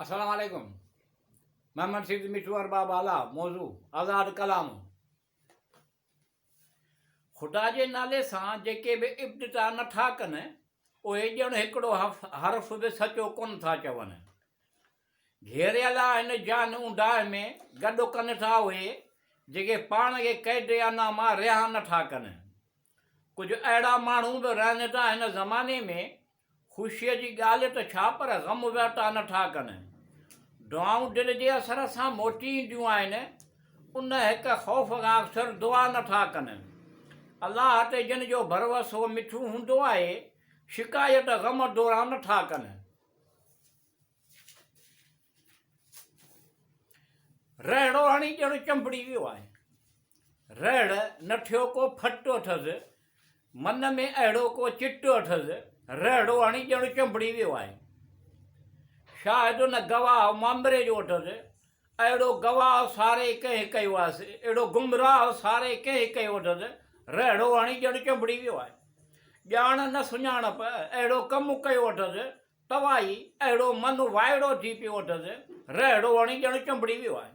السلام عليڪم محمد سيد مٺو ارباب اعليٰ موضوع آزاد ڪلام خدا جي نالي سان جيڪي به ابتدا نه ٿا ڪن اهي ڄڻ هڪڙو حرف به سچو ڪونه ٿا چون. گهيريل آهن جان اونداهه ۾ گڏ ڪن ٿا اهي جيڪي پاڻ کي قيد انا مان رها نه ٿا ڪن. ڪجهه اهڙا ماڻهو به رهن ٿا هن زماني ۾ خوشيء جي ڳالهه ته ڇا پر غم به عطا نه ٿا ڪن. دعائون دل جي اثر سان موٽي اينديون آهن، ان هڪ خوف کان اڪثر دعا نه ٿا ڪن. الله تي جن جو ڀروسو مٺو هوندو آهي، شڪايت غم دوران نه ٿا ڪن. رهڙو هڻي ڄڻ چنبڙي ويو آهي. رهڙ نه ٿيو ڪو ڦٽ اٿس، من ۾ اهڙو ڪو چٽ اٿس، رهڙو هڻي ڄڻ چنبڙي ويو آهي. شاهد نه گواهه مامري جو اٿس، اهڙو گواهه ساري ڪنهن ڪيو آهي، اهڙو گمراهه ساري ڪنهن ڪيو اٿس، رهڙو هڻي ڄڻ چنبڙي ويو آهي. ڄاڻ نه سڃاڻپ، اهڙو ڪم ڪيو اٿس، توائي، اهڙو من وائڙو ٿي پيو اٿس، رهڙو هڻي ڄڻ چنبڙي ويو آهي.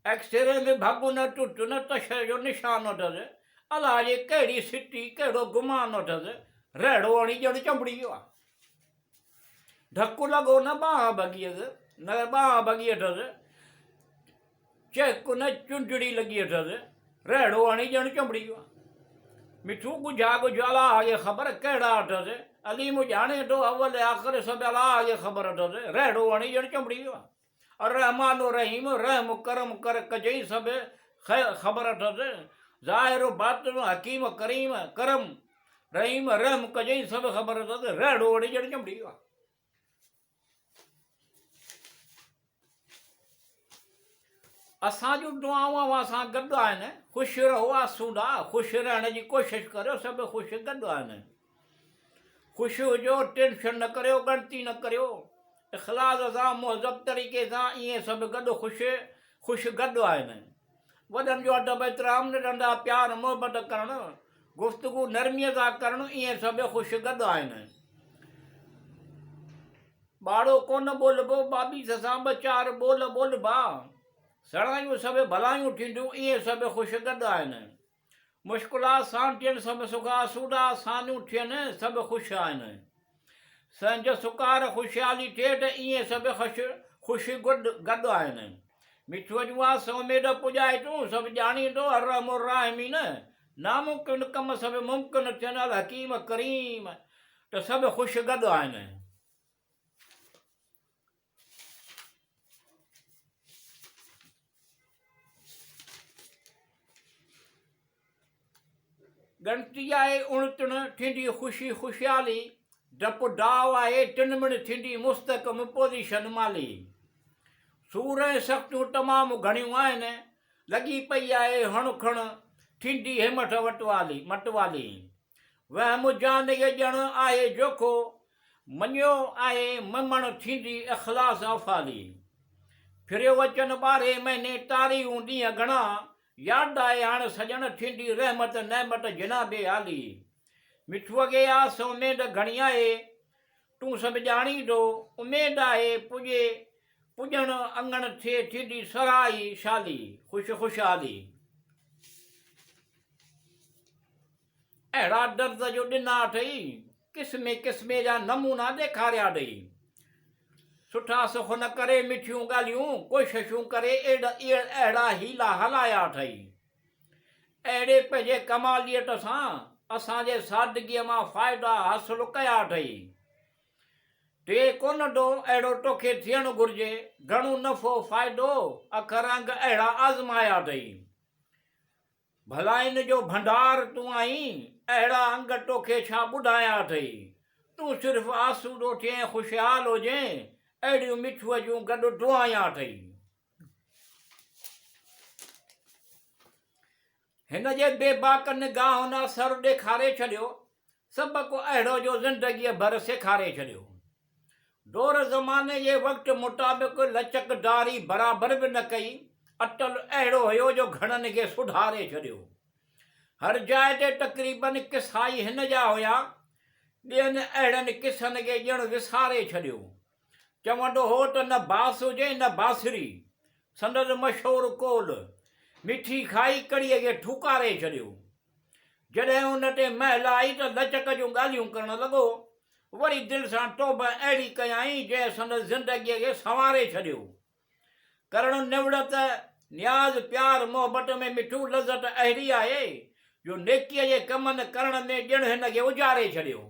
ايڪسري ۾ ڀڳ نه ٽٽ نه تشر جو نشان اٿس، الاء جي ڪهڙي سٽي ڪهڙو گمان اٿس، رهڙو هڻي ڄڻ چنبڙي ويو آهي. ڌڪ لڳو نه ٻانهن ڀڳي اٿس، نه ٻانهن ڀڳي اٿس، چهڪ نه چونڊڙي لڳي اٿس، رهڙو هڻي ڄڻ چنبڙي ويو آهي. مٺو ڳجها ڳجهه الاء کي خبر ڪهڙا اٿس، عليم ڄاڻي ٿو اول آخر سڀ الاء کي خبر اٿس، رهڙو هڻي ڄڻ چنبڙي ويو آهي. الرحمان الرحيم رحم ڪرم ڪر ڪجئين سڀ خبر اٿس، ظاهر و باطن حڪيم ڪريم ڪرم رحيم رحم ڪجئين سڀ خبر اٿس، رهڙو اڙي ڄڻ چنبڙي ويو آهي. اسان جون دعائون اوهان سان گڏ آهن، خوش رهو آسودا، خوش رهڻ جي ڪوشش ڪريو سڀ خوش گڏ آهن. خوش هجو، ٽينشن نه ڪريو، ڳڻتي نه ڪريو، اخلاص سان مهذب طريقي سان ائين سڀ گڏ خوش خوش گڏ آهن. وڏن جو ادب احترام، ننڍن سان پيار محبت ڪرڻ، گفتگو نرميء سان ڪرڻ ائين سڀ خوش گڏ آهن. ٻاڙو ڪونه ٻولبو، ٻاٻيس سان ٻه چار ٻول ٻولبا، سڻايون سڀ ڀلايون ٿينديون ائين سڀ خوش گڏ آهن. مشڪلات ساڻ ٿين سڀ سک آسودا سانيون ٿين سڀ خوش آهن. سهنج سڪار خوشحالي ٿئي ته ائين سڀ خش خوش گڏ گڏ آهن. مٺوء جون آس اميد پڄائي تون سڀ ڄاڻين ٿو الرحم الراحمين ناممڪن ڪم سڀ ممڪن ٿين الحڪيم ڪريم ته سڀ خوش گڏ آهن. ڳڻتي آهي اڻ تڻ ٿيندي خوشي خوشحالي، ڊپ ڊاء آهي ٽن مڻ ٿيندي مستحڪم پوزيشن مالي. سور ۽ سختيون تمام گهڻيون آهن، لڳي پئي آهي هڻ کڻ ٿيندي همٿ وٽوالي مٽوالي. وهم جان کي ڄڻ آهي جوکو، مڃيو آهي ممڻ ٿيندي اخلاص افعالي. ڦريو اچن ٻارهين مهيني تاريخون ڏينهن گهڻا، ياد آهي هاڻ سڄڻ ٿيندي رحمت نعمت جناب عالي. مٺوء کي آس اميد گهڻي آهي، تون سڀ ڄاڻين ٿو، اميد آهي پڄي پڄڻ اڱڻ ٿئي ٿيندي سرهائي شالي خوش خوشحالي. اهڙا درد جو ڏنا اٿئي، قسمين قسمين جا نمونا ڏيکاريا اٿئي. سٺا سخن ڪري مٺيون ڳالهيون، ڪوششون ڪري اهڙا حيلا هلايا اٿئي. اهڙي پنهنجي ڪماليت سان اسان جي سادگيء مان فائدا حاصل ڪيا اٿئي. ٽي ڪونه ٿو اهڙو توکي ٿيڻ گهرجي، گهڻو نفعو فائدو، اکر انگ اهڙا آزمايا اٿئي. ڀلائين جو ڀنڊار تون آهين، اهڙا انگ توکي ڇا ٻڌايان اٿئي. تون صرف آسودو ٿئين خوشحال هجين، اهڙيون مٺوء جون گڏ دعايان اٿئي. هن جي بيباڪ نگاهن اثر ڏيکاري ڇڏيو، سبق اهڙو جو زندگيء ڀر سيکاري ڇڏيو. دور زماني جي وقت مطابق لچڪداري برابر به نه ڪئي، اٽل اهڙو هيو جو گهڻن کي سڌاري ڇڏيو. هر جاء تي تقريبن قصا ئي هن جا هيا، ٻين اهڙن قصن کي ڄڻ وساري ڇڏيو. چوندو هو ته نه باس هجي نه بانسري. سندس مشهور قول، مٺي کائي ڪڙيء کي ٺوڪاري ڇڏيو. جڏهن ان تي مهل آئي ته لچڪ جون ڳالهيون ڪرڻ لڳو. وري دل سان توبه اهڙي ڪيائين جنهن سندس زندگيء کي سنواري ڇڏيو. ڪرڻ نوڙت، نياز، پيار، محبت ۾ مٺو لذت اهڙي آهي جو نيڪيء جي ڪمن ڪرڻ ۾ ڄڻ هن کي اجاري ڇڏيو.